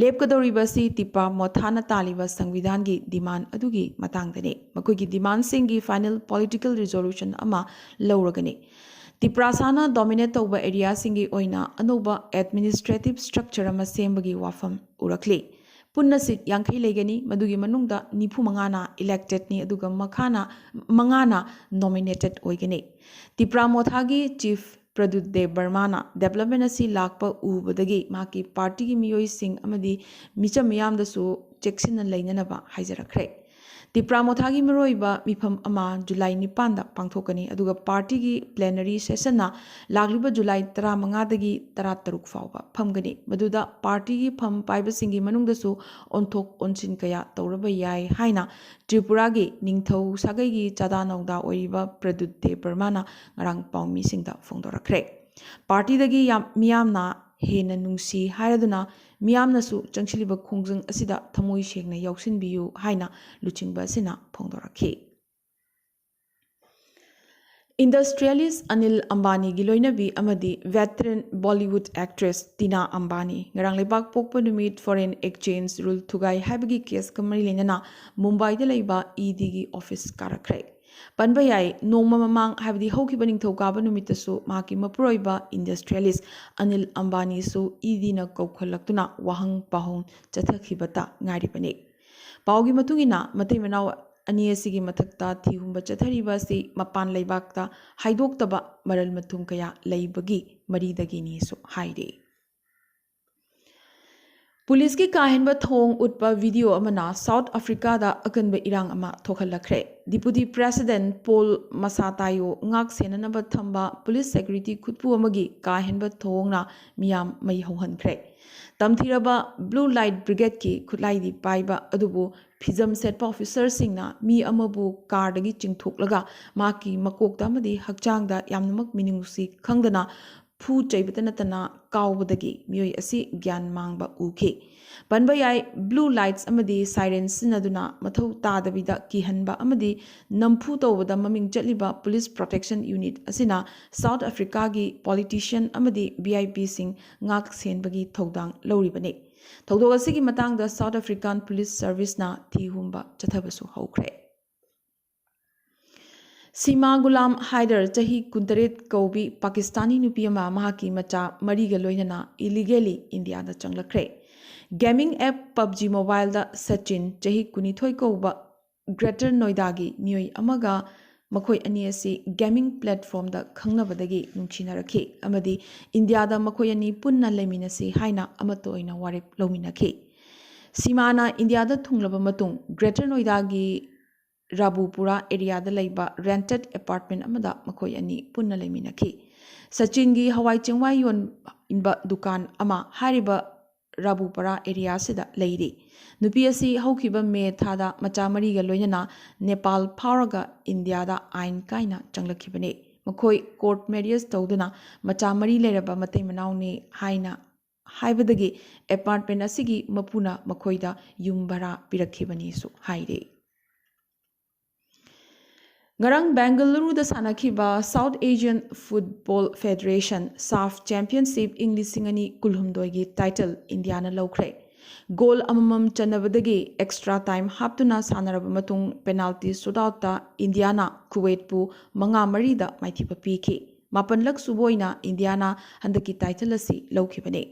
ꯂꯦꯞꯀꯗꯧꯔꯤꯕ ꯑꯁꯤ ꯇꯤꯄ꯭ꯔꯥ ꯃꯣꯊꯥꯅ ꯇꯥꯜꯂꯤꯕ ꯁꯪꯕꯤꯙꯥꯟꯒꯤ demand ꯑꯗꯨꯒꯤ ꯃꯇꯥꯡꯗꯅꯤ꯫ ꯃꯈꯣꯏꯒꯤ demandꯁꯤꯡꯒꯤ final political resolution ꯑꯃ ꯂꯧꯔꯒꯅꯤ꯫ ꯇꯤꯄ꯭ꯔꯥꯁꯥꯅ dominate ꯇꯧꯕ areaꯁꯤꯡꯒꯤ ꯑꯣꯏꯅ ꯑꯅꯧꯕ administrative structure ꯑꯃ ꯁꯦꯝꯕꯒꯤ ꯋꯥꯐꯝ ꯎꯔꯛꯂꯤ꯫ ꯄꯨꯟꯅ seat ꯌꯥꯡꯈꯩ ꯂꯩꯒꯅꯤ, ꯃꯗꯨꯒꯤ ꯃꯅꯨꯡꯗ ꯅꯤꯐꯨ ꯃꯉꯥꯅ electedꯅꯤ, ꯑꯗꯨꯒ ꯃꯈꯥꯅ, ꯃꯉꯥꯅ nominated ꯑꯣꯏꯒꯅꯤ꯫ ꯇꯤꯄ꯭ꯔꯥ ꯃꯣꯊꯥꯒꯤ chief ꯄ꯭ꯔꯗꯨꯠ ꯗꯦꯕ ꯕꯔꯃꯥꯅ development ꯑꯁꯤ ꯂꯥꯛꯄ ꯎꯕꯗꯒꯤ ꯃꯍꯥꯛꯀꯤ partyꯒꯤ ꯃꯤꯑꯣꯏꯁꯤꯡ ꯑꯃꯗꯤ ꯃꯤꯆꯝ ꯃꯤꯌꯥꯝꯗꯁꯨ ꯆꯦꯛꯁꯤꯟꯅ ꯂꯩꯅꯅꯕ ꯍꯥꯏꯖꯔꯛꯈ꯭ꯔꯦ꯫ ꯇꯤꯄ꯭ꯔꯥ ꯃꯣꯊꯥꯒꯤ ꯃꯔꯨꯑꯣꯏꯕ ꯃꯤꯐꯝ ꯑꯃ ꯖꯨꯂꯥꯏ ꯅꯤꯄꯥꯟꯗ ꯄꯥꯡꯊꯣꯛꯀꯅꯤ, ꯑꯗꯨꯒ ꯄꯥꯔꯇꯤꯒꯤ ꯄ꯭ꯂꯦꯅꯔꯤ ꯁꯦꯁꯟꯅ ꯂꯥꯛꯂꯤꯕ ꯖꯨꯂꯥꯏ ꯇꯔꯥꯃꯉꯥꯗꯒꯤ ꯇꯔꯥꯇꯔꯨꯛ ꯐꯥꯎꯕ ꯐꯝꯒꯅꯤ꯫ ꯃꯗꯨꯗ ꯄꯥꯔꯇꯤꯒꯤ ꯐꯝ ꯄꯥꯏꯕꯁꯤꯡꯒꯤ ꯃꯅꯨꯡꯗꯁꯨ ꯑꯣꯟꯊꯣꯛ ꯑꯣꯟꯁꯤꯟ ꯀꯌꯥ ꯇꯧꯔꯕ ꯌꯥꯏ ꯍꯥꯏꯅ ꯇ꯭ꯔꯤꯄꯨꯔꯥꯒꯤ ꯅꯤꯡꯊꯧ ꯁꯥꯒꯩꯒꯤ ꯆꯥꯗꯥ ꯅꯧꯗꯥ ꯑꯣꯏꯔꯤꯕ ꯄ꯭ꯔꯗꯨꯠ ꯗꯦꯕꯕꯔꯃꯥꯅ ꯉꯔꯥꯡ ꯄꯥꯎꯃꯤꯁꯤꯡꯗ ꯐꯣꯡꯗꯣꯔꯛꯈ꯭ꯔꯦ꯫ ꯄꯥꯔꯇꯤꯗꯒꯤ ꯌꯥꯝ, ꯃꯤꯌꯥꯝꯅ ꯍꯦꯟꯅ ꯅꯨꯡꯁꯤ ꯍꯥꯏꯔꯗꯨꯅ ꯃꯤꯌꯥꯝꯅꯁꯨ ꯆꯪꯁꯤꯜꯂꯤꯕ ꯈꯣꯡꯖꯪ ꯑꯁꯤꯗ ꯊꯃꯣꯏ ꯁꯦꯡꯅ ꯌꯥꯎꯁꯤꯟꯕꯤꯌꯨ ꯍꯥꯏꯅ ꯂꯨꯆꯤꯡꯕ ꯑꯁꯤꯅ ꯐꯣꯡꯗꯣꯔꯛꯈꯤ꯫ Industrialist ꯑꯅꯤꯜ ꯑꯝꯕꯥꯅꯤꯒꯤ ꯂꯣꯏꯅꯕꯤ ꯑꯃꯗꯤ veteran Bollywood actress ꯇꯤꯅꯥ ꯑꯝꯕꯥꯅꯤ ꯉꯔꯥꯡ ꯂꯩꯕꯥꯛ ꯄꯣꯛꯄ ꯅꯨꯃꯤꯠ foreign exchange rule ꯊꯨꯒꯥꯏ ꯍꯥꯏꯕꯒꯤ ꯀꯦꯁꯀ ꯃꯔꯤ ꯂꯩꯅꯅ ꯃꯨꯝꯕꯥꯏꯗ ꯂꯩꯕ ꯏ ꯗꯤꯒꯤ ꯑꯣꯐꯤꯁ ꯀꯥꯔꯛꯈ꯭ꯔꯦ꯫ ꯄꯟꯕ ꯌꯥꯏ, ꯅꯣꯡꯃ ꯃꯃꯥꯡ, ꯍꯥꯏꯕꯗꯤ ꯍꯧꯈꯤꯕ ꯅꯤꯡꯊꯧꯀꯥꯕ ꯅꯨꯃꯤꯠꯇꯁꯨ ꯃꯍꯥꯛꯀꯤ ꯃꯄꯨꯔꯣꯏꯕ industrialist ꯑꯅꯤꯜ ꯑꯝꯕꯥꯅꯤꯁꯨ ꯏ ꯗꯤꯅ ꯀꯧꯈꯠꯂꯛꯇꯨꯅ ꯋꯥꯍꯪ ꯄꯥꯎꯍꯪ ꯆꯠꯊꯈꯤꯕꯇ ꯉꯥꯏꯔꯤꯕꯅꯤ꯫ ꯄꯥꯎꯒꯤ ꯃꯇꯨꯡ ꯏꯟꯅ, ꯃꯇꯩ ꯃꯅꯥꯎ ꯑꯅꯤ ꯑꯁꯤꯒꯤ ꯃꯊꯛꯇ ꯊꯤꯍꯨꯝꯕ ꯆꯠꯊꯔꯤꯕ ꯑꯁꯤ ꯃꯄꯥꯟ ꯂꯩꯕꯥꯛꯇ ꯍꯥꯏꯗꯣꯛꯇꯕ ꯃꯔꯜ ꯃꯊꯨꯝ ꯀꯌꯥ ꯂꯩꯕꯒꯤ ꯃꯔꯤꯗꯒꯤꯅꯤꯁꯨ ꯍꯥꯏꯔꯤ꯫ ꯄꯨꯂꯤꯁꯀꯤ ꯀꯥ ꯍꯦꯟꯕ ꯊꯧꯑꯣꯡ ꯎꯠꯄ ꯚꯤꯗꯤꯑꯣ ꯑꯃꯅ ꯁꯥꯎꯠ ꯑꯐ꯭ꯔꯤꯀꯥꯗ ꯑꯀꯟꯕ ꯏꯔꯥꯡ ꯑꯃ ꯊꯣꯛꯍꯜꯂꯛꯈ꯭ꯔꯦ꯫ Deputy President Paul Masatayo ꯉꯥꯛ ꯁꯦꯟꯅꯅꯕ ꯊꯝꯕ ꯄꯨꯂꯤꯁ ꯁꯦꯀ꯭ꯌꯨꯔꯤꯇꯤ ꯈꯨꯠꯄꯨ ꯑꯃꯒꯤ ꯀꯥ ꯍꯦꯟꯕ ꯊꯧꯑꯣꯡꯅ ꯃꯤꯌꯥꯝ ꯃꯩ ꯍꯧꯍꯟꯈ꯭ꯔꯦ꯫ ꯇꯝꯊꯤꯔꯕ blue light brigadeꯀꯤ ꯈꯨꯠꯂꯥꯏꯗꯤ ꯄꯥꯏꯕ ꯑꯗꯨꯕꯨ ꯐꯤꯖꯝ ꯁꯦꯠꯄ ꯑꯣꯐꯤꯁꯔꯁꯤꯡꯅ ꯃꯤ ꯑꯃꯕꯨ ꯀꯥꯔꯗꯒꯤ ꯆꯤꯡꯊꯣꯛꯂꯒ ꯃꯍꯥꯛꯀꯤ ꯃꯀꯣꯛꯇ ꯑꯃꯗꯤ ꯍꯛꯆꯥꯡꯗ ꯌꯥꯝꯅꯃꯛ ꯃꯤꯅꯨꯡꯁꯤ ꯈꯪꯗꯅ ꯐꯨ ꯆꯩꯕꯇ ꯅꯠꯇꯅ ꯀꯥꯎꯕꯗꯒꯤ ꯃꯤꯑꯣꯏ ꯑꯁꯤ ꯒ꯭ꯌꯥꯟ ꯃꯥꯡꯕ ꯎꯈꯤ꯫ ꯄꯟꯕ ꯌꯥꯏ, blue lights ꯑꯃꯗꯤ siren ꯁꯤꯖꯤꯟꯅꯗꯨꯅ ꯃꯊꯧ ꯇꯥꯗꯕꯤꯗ ꯀꯤꯍꯟꯕ ꯑꯃꯗꯤ ꯅꯝꯐꯨ ꯇꯧꯕꯗ ꯃꯃꯤꯡ ꯆꯠꯂꯤꯕ Police Protection Unit ꯑꯁꯤꯅ ꯁꯥꯎꯠ ꯑꯐ꯭ꯔꯤꯀꯥꯒꯤ politician ꯑꯃꯗꯤ V I Pꯁꯤꯡ ꯉꯥꯛ ꯁꯦꯟꯕꯒꯤ ꯊꯧꯗꯥꯡ ꯂꯧꯔꯤꯕꯅꯤ꯫ ꯊꯧꯗꯣꯛ ꯑꯁꯤꯒꯤ ꯃꯇꯥꯡꯗ South African Police Serviceꯅ ꯊꯤ ꯍꯨꯝꯕ ꯆꯠꯊꯕꯁꯨ ꯍꯧꯈ꯭ꯔꯦ꯫ ꯁꯤꯃꯥ ꯒꯨꯂꯥꯝ ꯍꯥꯏꯗꯔ, ꯆꯍꯤ ꯀꯨꯟꯇꯔꯦꯠ ꯀꯧꯕꯤ ꯄꯥꯀꯤꯁꯇꯥꯅꯤ ꯅꯨꯄꯤ ꯑꯃ ꯃꯍꯥꯛꯀꯤ ꯃꯆꯥ ꯃꯔꯤꯒ ꯂꯣꯏꯅꯅ illegally ꯏꯟꯗꯤꯌꯥꯗ ꯆꯪꯂꯛꯈ꯭ꯔꯦ꯫ Gaming app PUBG Mobileꯗ ꯁꯆꯤꯟ, ꯆꯍꯤ ꯀꯨꯟꯅꯤꯊꯣꯏ ꯀꯧꯕ Greater Noidaꯒꯤ ꯃꯤꯑꯣꯏ ꯑꯃꯒ ꯃꯈꯣꯏ ꯑꯅꯤ ꯑꯁꯤ gaming platformꯗ ꯈꯪꯅꯕꯗꯒꯤ ꯅꯨꯡꯁꯤꯅꯔꯛꯈꯤ ꯑꯃꯗꯤ ꯏꯟꯗꯤꯌꯥꯗ ꯃꯈꯣꯏ ꯑꯅꯤ ꯄꯨꯟꯅ ꯂꯩꯃꯤꯟꯅꯁꯤ ꯍꯥꯏꯅ ꯑꯃꯠꯇ ꯑꯣꯏꯅ ꯋꯥꯔꯦꯞ ꯂꯧꯃꯤꯟꯅꯈꯤ꯫ ꯁꯤꯃꯥꯅ ꯏꯟꯗꯤꯌꯥꯗ ꯊꯨꯡꯂꯕ ꯃꯇꯨꯡ, ꯒ꯭ꯔꯦꯇꯔ ꯅꯣꯏꯗꯥꯒꯤ ꯔꯥꯕꯨꯄꯨꯔꯥ ꯑꯦꯔꯤꯌꯥꯗ ꯂꯩꯕ ꯔꯦꯟꯇꯦꯗ ꯑꯦꯄꯥꯔꯠꯃꯦꯟ ꯑꯃꯗ ꯃꯈꯣꯏ ꯑꯅꯤ ꯄꯨꯟꯅ ꯂꯩꯃꯤꯟꯅꯈꯤ꯫ ꯁꯆꯤꯟꯒꯤ ꯍꯋꯥꯏ ꯆꯦꯡꯋꯥꯏ ꯌꯣꯟꯕ ꯗꯨꯀꯥꯟ ꯑꯃ ꯍꯥꯏꯔꯤꯕ ꯔꯥꯕꯨꯄꯨꯔꯥ ꯑꯦꯔꯤꯌꯥꯁꯤꯗ ꯂꯩꯔꯤ꯫ ꯅꯨꯄꯤ ꯑꯁꯤ ꯍꯧꯈꯤꯕ ꯃꯦ ꯊꯥꯗ ꯃꯆꯥ ꯃꯔꯤꯒ ꯂꯣꯏꯅꯅ ꯅꯦꯄꯥꯜ ꯐꯥꯎꯔꯒ ꯏꯟꯗꯤꯌꯥꯗ ꯑꯥꯏꯟ ꯀꯥꯏꯅ ꯆꯪꯂꯛꯈꯤꯕꯅꯤ꯫ ꯃꯈꯣꯏ ꯀꯣꯔꯠ ꯃꯦꯔꯤꯌꯦꯖ ꯇꯧꯗꯨꯅ ꯃꯆꯥ ꯃꯔꯤ ꯂꯩꯔꯕ ꯃꯇꯩ ꯃꯅꯥꯎꯅꯤ ꯍꯥꯏꯅ ꯍꯥꯏꯕꯗꯒꯤ ꯑꯦꯄꯥꯔꯠꯃꯦꯟ ꯑꯁꯤꯒꯤ ꯃꯄꯨꯅ ꯃꯈꯣꯏꯗ ꯌꯨꯝ ꯚꯔꯥ ꯄꯤꯔꯛꯈꯤꯕꯅꯤꯁꯨ ꯍꯥꯏꯔꯤ꯫ ꯉꯔꯥꯡ ꯕꯦꯡꯒꯂꯨꯔꯨꯗ ꯁꯥꯟꯅꯈꯤꯕ South Asian Football Federation, SAFF, Championship ꯏꯪ ꯂꯤꯁꯤꯡ ꯑꯅꯤ ꯀꯨꯟꯍꯨꯝꯗꯣꯏꯒꯤ ꯇꯥꯏꯇꯜ ꯏꯟꯗꯤꯌꯥꯅ ꯂꯧꯈ꯭ꯔꯦ꯫ ꯒꯣꯜ ꯑꯃꯃꯝ ꯆꯟꯅꯕꯗꯒꯤ ꯑꯦꯛꯁꯇ꯭ꯔꯥ ꯇꯥꯏꯝ ꯍꯥꯞꯇꯨꯅ ꯁꯥꯟꯅꯔꯕ ꯃꯇꯨꯡ ꯄꯦꯅꯥꯜꯇꯤ ꯁꯨꯠꯑꯥꯎꯠꯇ ꯏꯟꯗꯤꯌꯥꯅ ꯀꯨꯋꯦꯠꯄꯨ ꯃꯉꯥ ꯃꯔꯤꯗ ꯃꯥꯏꯊꯤꯕ ꯄꯤꯈꯤ꯫ ꯃꯥꯄꯜꯂꯛ ꯁꯨꯕ ꯑꯣꯏꯅ ꯏꯟꯗꯤꯌꯥꯅ ꯍꯟꯗꯛꯀꯤ ꯇꯥꯏꯇꯜ ꯑꯁꯤ ꯂꯧꯈꯤꯕꯅꯤ꯫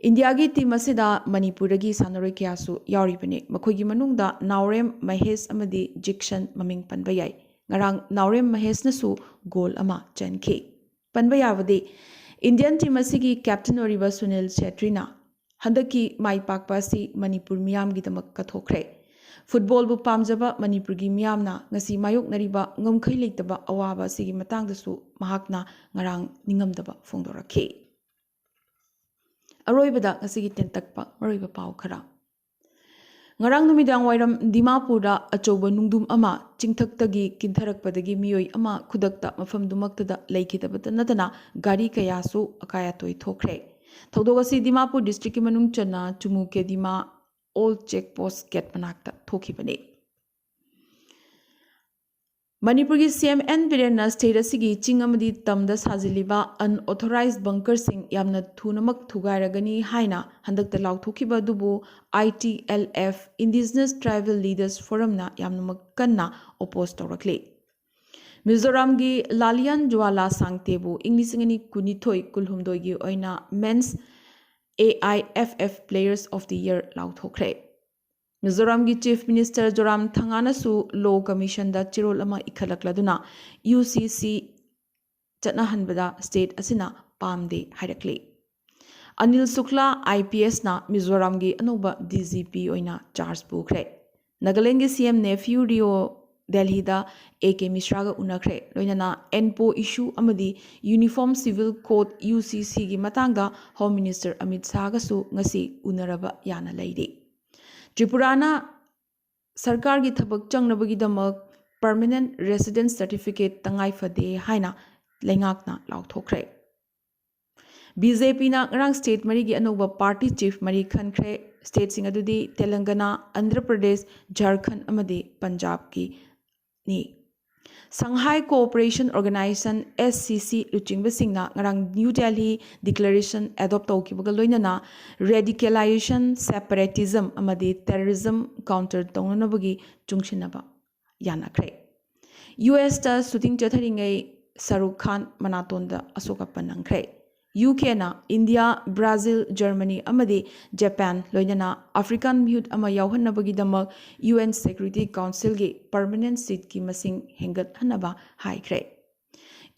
ꯏꯟꯗꯤꯌꯥꯒꯤ ꯇꯤꯝ ꯑꯁꯤꯗ ꯃꯅꯤꯄꯨꯔꯗꯒꯤ ꯁꯥꯟꯅꯔꯣꯏ ꯀꯌꯥꯁꯨ ꯌꯥꯎꯔꯤꯕꯅꯤ꯫ ꯃꯈꯣꯏꯒꯤ ꯃꯅꯨꯡꯗ ꯅꯥꯎꯔꯦꯝ ꯃꯍꯦꯁ ꯑꯃꯗꯤ ꯖꯤꯛꯁꯟ ꯃꯃꯤꯡ ꯄꯟꯕ ꯌꯥꯏ꯫ ꯉꯔꯥꯡ ꯅꯥꯎꯔꯦꯝ ꯃꯍꯦꯁꯅꯁꯨ ꯒꯣꯜ ꯑꯃ ꯆꯟꯈꯤ꯫ ꯄꯟꯕ ꯌꯥꯕꯗꯤ, ꯏꯟꯗꯤꯌꯟ ꯇꯤꯝ ꯑꯁꯤꯒꯤ ꯀꯦꯞꯇꯦꯟ ꯑꯣꯏꯔꯤꯕ ꯁꯨꯅꯤꯜ ꯁꯦꯇ꯭ꯔꯤꯅ ꯍꯟꯗꯛꯀꯤ ꯃꯥꯏ ꯄꯥꯛꯄ ꯑꯁꯤ ꯃꯅꯤꯄꯨꯔ ꯃꯤꯌꯥꯝꯒꯤꯗꯃꯛ ꯀꯠꯊꯣꯛꯈ꯭ꯔꯦ꯫ ꯐꯨꯠꯕꯣꯜꯕꯨ ꯄꯥꯝꯖꯕ ꯃꯅꯤꯄꯨꯔꯒꯤ ꯃꯤꯌꯥꯝꯅ ꯉꯁꯤ ꯃꯥꯌꯣꯛꯅꯔꯤꯕ ꯉꯝꯈꯩ ꯂꯩꯇꯕ ꯑꯋꯥꯕ ꯑꯁꯤꯒꯤ ꯃꯇꯥꯡꯗꯁꯨ ꯃꯍꯥꯛꯅ ꯉꯔꯥꯡ ꯅꯤꯡꯉꯝꯗꯕ ꯐꯣꯡꯗꯣꯔꯛꯈꯤ꯫ ꯑꯔꯣꯏꯕꯗ ꯉꯁꯤꯒꯤ ꯇꯦꯟꯇꯛꯄ ꯃꯔꯨꯑꯣꯏꯕ ꯄꯥꯎ ꯈꯔ꯫ ꯉꯔꯥꯡ ꯅꯨꯃꯤꯗꯥꯡ ꯋꯥꯏꯔꯝ ꯗꯤꯃꯥꯄꯨꯔꯗ ꯑꯆꯧꯕ ꯅꯨꯡꯗꯨꯝ ꯑꯃ ꯆꯤꯡꯊꯛꯇꯒꯤ ꯀꯤꯟꯊꯔꯛꯄꯗꯒꯤ ꯃꯤꯑꯣꯏ ꯑꯃ ꯈꯨꯗꯛꯇ ꯃꯐꯝꯗꯨꯃꯛꯇꯗ ꯂꯩꯈꯤꯗꯕꯇ ꯅꯠꯇꯅ ꯒꯥꯔꯤ ꯀꯌꯥꯁꯨ ꯑꯀꯥꯏ ꯑꯇꯣꯏ ꯊꯣꯛꯈ꯭ꯔꯦ꯫ ꯊꯧꯗꯣꯛ ꯑꯁꯤ ꯗꯤꯃꯥꯄꯨꯔ ꯗꯤꯁꯇ꯭ꯔꯤꯛꯀꯤ ꯃꯅꯨꯡ ꯆꯟꯅ ꯆꯨꯃꯨ ꯀꯦꯗꯤꯃꯥ ꯑꯣꯜ ꯆꯦꯛ ꯄꯣꯁ ꯒꯦꯠ ꯃꯅꯥꯛꯇ ꯊꯣꯛꯈꯤꯕꯅꯤ꯫ ꯃꯅꯤꯄꯨꯔꯒꯤ ꯁꯤ ꯑꯦꯝ ꯑꯦꯟ ꯕꯤꯔꯦꯟꯅ ꯁ꯭ꯇꯦꯠ ꯑꯁꯤꯒꯤ ꯆꯤꯡ ꯑꯃꯗꯤ ꯇꯝꯗ ꯁꯥꯖꯤꯜꯂꯤꯕ ꯑꯟꯑꯣꯊꯣꯔꯥꯏꯖ ꯕꯪꯀꯔꯁꯤꯡ ꯌꯥꯝꯅ ꯊꯨꯅꯃꯛ ꯊꯨꯒꯥꯏꯔꯒꯅꯤ ꯍꯥꯏꯅ ꯍꯟꯗꯛꯇ ꯂꯥꯎꯊꯣꯛꯈꯤꯕ ꯑꯗꯨꯕꯨ I T L F, Indigenous Tribal Leaders Forumꯅ ꯌꯥꯝꯅꯃꯛ ꯀꯟꯅ ꯑꯣꯄꯣꯖ ꯇꯧꯔꯛꯂꯤ꯫ ꯃꯤꯖꯣꯔꯥꯝꯒꯤ ꯂꯥꯂꯤꯌꯥꯟ ꯖꯨꯋꯥꯂꯥ ꯁꯥꯡꯇꯦꯕꯨ ꯏꯪ ꯂꯤꯁꯤꯡ ꯑꯅꯤ ꯀꯨꯟꯅꯤꯊꯣꯏ ꯀꯨꯟꯍꯨꯝꯗꯣꯏꯒꯤ ꯑꯣꯏꯅ Men's A I F F Players of the Year ꯂꯥꯎꯊꯣꯛꯈ꯭ꯔꯦ꯫ ꯃꯤꯖꯣꯔꯥꯝꯒꯤ ꯆꯤꯐ ꯃꯤꯅꯤꯁꯇꯔ ꯖꯣꯔꯥꯝ ꯊꯪꯒꯥꯅꯁꯨ ꯂꯣ ꯀꯃꯤꯁꯟꯗ ꯆꯦꯔꯣꯜ ꯑꯃ ꯏꯈꯠꯂꯛꯂꯗꯨꯅ ꯌꯨ ꯁꯤ ꯁꯤ ꯆꯠꯅꯍꯟꯕꯗ ꯁ꯭ꯇꯦꯠ ꯑꯁꯤꯅ ꯄꯥꯝꯗꯦ ꯍꯥꯏꯔꯛꯂꯤ꯫ ꯑꯅꯤꯜ ꯁꯨꯛꯂꯥ ꯑꯥꯏ ꯄꯤ ꯑꯦꯁꯅ ꯃꯤꯖꯣꯔꯥꯝꯒꯤ ꯑꯅꯧꯕ ꯗꯤ ꯖꯤ ꯄꯤ ꯑꯣꯏꯅ ꯆꯥꯔꯖ ꯄꯨꯈ꯭ꯔꯦ꯫ ꯅꯥꯒꯥꯂꯦꯟꯒꯤ ꯁꯤ M nephew Rio ꯗꯦꯜꯍꯤꯗ A K ꯃꯤꯁ꯭ꯔꯥꯒ ꯎꯅꯈ꯭ꯔꯦ꯫ ꯂꯣꯏꯅꯅ ꯑꯦꯟꯄꯣ ꯏꯁꯨ ꯑꯃꯗꯤ ꯌꯨꯅꯤꯐꯣꯔꯝ ꯁꯤꯚꯤꯜ ꯀꯣꯗ, ꯌꯨ ꯁꯤ ꯁꯤꯒꯤ ꯃꯇꯥꯡꯗ ꯍꯣꯝ ꯃꯤꯅꯤꯁꯇꯔ ꯑꯃꯤꯠ ꯁꯥꯍꯒꯁꯨ ꯉꯁꯤ ꯎꯅꯔꯕ ꯌꯥꯅ ꯂꯩꯔꯤ꯫ ꯇ꯭ꯔꯤꯄꯨꯔꯥꯅ ꯁꯔꯀꯥꯔꯒꯤ ꯊꯕꯛ ꯆꯪꯅꯕꯒꯤꯗꯃꯛ ꯄꯔꯃꯅꯦꯟꯠ ꯔꯦꯁꯤꯗꯦꯟꯁ ꯁꯔꯇꯤꯐꯤꯀꯦꯠ ꯇꯉꯥꯏ ꯐꯗꯦ ꯍꯥꯏꯅ ꯂꯩꯉꯥꯛꯅ ꯂꯥꯎꯊꯣꯛꯈ꯭ꯔꯦ꯫ ꯕꯤ ꯖꯦ ꯄꯤꯅ ꯉꯔꯥꯡ ꯁ꯭ꯇꯦꯠ ꯃꯔꯤꯒꯤ ꯑꯅꯧꯕ ꯄꯥꯔꯇꯤ ꯆꯤꯐ ꯃꯔꯤ ꯈꯟꯈ꯭ꯔꯦ꯫ ꯁ꯭ꯇꯦꯠꯁꯤꯡ ꯑꯗꯨꯗꯤ ꯇꯦꯂꯪꯒꯅꯥ, ꯑꯟꯙ꯭ꯔ ꯄ꯭ꯔꯗꯦꯁ, ꯖꯥꯔꯈꯟꯗ ꯑꯃꯗꯤ ꯄꯟꯖꯥꯕꯀꯤꯅꯤ꯫ Shanghai cooperation organisation, S C C, ꯂꯨꯆꯤꯡꯕꯁꯤꯡꯅ ꯉꯔꯥꯡ ꯅ꯭ꯌꯨ ꯗꯦꯜꯍꯤ ꯗꯤꯀ꯭ꯂꯦꯔꯦꯁꯟ ꯑꯦꯗꯣꯞ ꯇꯧꯈꯤꯕꯒ ꯂꯣꯏꯅꯅ ꯔꯦꯗꯤꯀꯦꯂꯥꯏꯖꯦꯁꯟ, ꯁꯦꯄꯔꯦꯇꯤꯖꯝ ꯑꯃꯗꯤ ꯇꯦꯔꯣꯔꯤꯖꯝ ꯀꯥꯎꯟꯇꯔ ꯇꯧꯅꯅꯕꯒꯤ ꯆꯨꯡꯁꯤꯟꯅꯕ ꯌꯥꯅꯈ꯭ꯔꯦ꯫ ꯌꯨ ꯑꯦꯁꯇ ꯁꯨꯇꯤꯡ ꯆꯠꯊꯔꯤꯉꯩ ꯁꯥꯔꯨꯈ ꯈꯥꯟ ꯃꯅꯥꯇꯣꯟꯗ ꯑꯁꯣꯛ ꯑꯄꯟ ꯅꯪꯈ꯭ꯔꯦ꯫ ꯌꯨ ꯀꯦꯅ ꯏꯟꯗꯤꯌꯥ, ꯕ꯭ꯔꯥꯖꯤꯜ, ꯖꯔꯃꯅꯤ ꯑꯃꯗꯤ ꯖꯄꯥꯟ ꯂꯣꯏꯅꯅ ꯑꯐ꯭ꯔꯤꯀꯥꯟ ꯃꯤꯍꯨꯠ ꯑꯃ ꯌꯥꯎꯍꯟꯅꯕꯒꯤꯗꯃꯛ ꯌꯨ ꯑꯦꯟ ꯁꯦꯀ꯭ꯌꯨꯔꯤꯇꯤ ꯀꯥꯎꯟꯁꯤꯜꯒꯤ ꯄꯔꯃꯅꯦꯟꯠ ꯁꯤꯠꯀꯤ ꯃꯁꯤꯡ ꯍꯦꯟꯒꯠꯍꯟꯅꯕ ꯍꯥꯏꯈ꯭ꯔꯦ꯫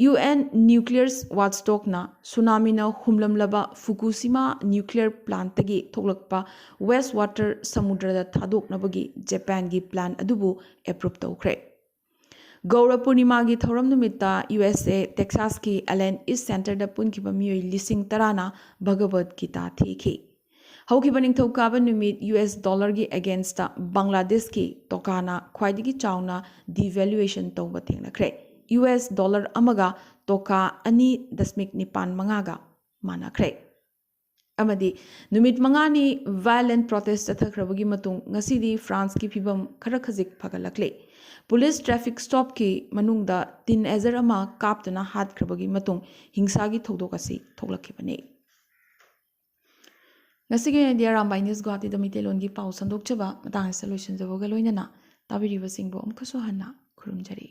ꯌꯨ ꯑꯦꯟ ꯅ꯭ꯌꯨꯀ꯭ꯂꯤꯌꯔ ꯋꯥꯆꯗꯣꯒꯅ ꯁꯨꯅꯥꯃꯤꯅ ꯍꯨꯝꯂꯝꯂꯕ ꯐꯨꯀꯨꯁꯤꯃꯥ ꯅ꯭ꯌꯨꯀ꯭ꯂꯤꯌꯔ ꯄ꯭ꯂꯥꯟꯠꯇꯒꯤ ꯊꯣꯛꯂꯛꯄ ꯋꯦꯁ ꯋꯥꯇꯔ ꯁꯃꯨꯗ꯭ꯔꯗ ꯊꯥꯗꯣꯛꯅꯕꯒꯤ ꯖꯄꯥꯟꯒꯤ ꯄ꯭ꯂꯥꯟ ꯑꯗꯨꯕꯨ ꯑꯦꯄ꯭ꯔꯨꯞ ꯇꯧꯈ꯭ꯔꯦ꯫ ꯒꯧꯔ ꯄꯨꯔꯅꯤꯃꯥꯒꯤ ꯊꯧꯔꯝ ꯅꯨꯃꯤꯠꯇ ꯌꯨ ꯑꯦꯁ ꯑꯦ ꯇꯦꯛꯁꯥꯁꯀꯤ ꯑꯦꯂꯦꯟ ꯏꯁ ꯁꯦꯟꯇꯔꯗ ꯄꯨꯟꯈꯤꯕ ꯃꯤꯑꯣꯏ ꯂꯤꯁꯤꯡ ꯇꯔꯥꯅ ꯚꯒꯕꯠ ꯒꯤꯇꯥ ꯊꯤꯈꯤ꯫ ꯍꯧꯈꯤꯕ ꯅꯤꯡꯊꯧꯀꯥꯕ ꯅꯨꯃꯤꯠ ꯌꯨ ꯑꯦꯁ ꯗꯣꯂꯔꯒꯤ ꯑꯦꯒꯦꯟꯁꯇ ꯕꯪꯒ꯭ꯂꯥꯗꯦꯁꯀꯤ ꯇꯣꯀꯥꯅ ꯈ꯭ꯋꯥꯏꯗꯒꯤ ꯆꯥꯎꯅ ꯗꯤꯚꯦꯂꯨꯑꯦꯁꯟ ꯇꯧꯕ ꯊꯦꯡꯅꯈ꯭ꯔꯦ꯫ ꯌꯨ ꯑꯦꯁ ꯗꯣꯂꯔ ꯑꯃꯒ ꯇꯣꯀꯥ ꯑꯅꯤ ꯗꯁꯃꯤꯛ ꯅꯤꯄꯥꯟ ꯃꯉꯥꯒ ꯃꯥꯟꯅꯈ꯭ꯔꯦ꯫ ꯑꯃꯗꯤ ꯅꯨꯃꯤꯠ ꯃꯉꯥꯅꯤ ꯚꯥꯏꯑꯣꯂꯦꯟ ꯄ꯭ꯔꯣꯇꯦꯁ ꯆꯠꯊꯈ꯭ꯔꯕꯒꯤ ꯃꯇꯨꯡ ꯉꯁꯤꯗꯤ ꯐ꯭ꯔꯥꯟꯁꯀꯤ ꯐꯤꯕꯝ ꯈꯔ ꯈꯖꯤꯛ ꯐꯒꯠꯂꯛꯂꯦ꯫ ꯄꯨꯂꯤꯁ ꯇ꯭ꯔꯥꯐꯤꯛ ꯁ꯭ꯇꯣꯞꯀꯤ ꯃꯅꯨꯡꯗ ꯇꯤꯟ ꯑꯦꯖꯔ ꯑꯃ ꯀꯥꯞꯇꯨꯅ ꯍꯥꯠꯈ꯭ꯔꯕꯒꯤ ꯃꯇꯨꯡ ꯍꯤꯡꯁꯥꯒꯤ ꯊꯧꯗꯣꯛ ꯑꯁꯤ ꯊꯣꯛꯂꯛꯈꯤꯕꯅꯤ꯫ ꯉꯁꯤꯒꯤ ꯑꯣꯏꯅꯗꯤ ꯑꯔꯥꯝꯕꯥꯏ ꯅ꯭ꯌꯨꯁ ꯒꯨꯋꯥꯍꯥꯇꯤꯗ ꯃꯩꯇꯩꯂꯣꯟꯒꯤ ꯄꯥꯎ ꯁꯟꯗꯣꯛꯆꯕ ꯃꯇꯥꯡ ꯑꯁꯤꯗ ꯂꯣꯏꯁꯤꯟꯖꯕꯒ ꯂꯣꯏꯅꯅ ꯇꯥꯕꯤꯔꯤꯕꯁꯤꯡꯕꯨ ꯑꯃꯨꯛꯀꯁꯨ ꯍꯟꯅ ꯈꯨꯔꯨꯝꯖꯔꯤ꯫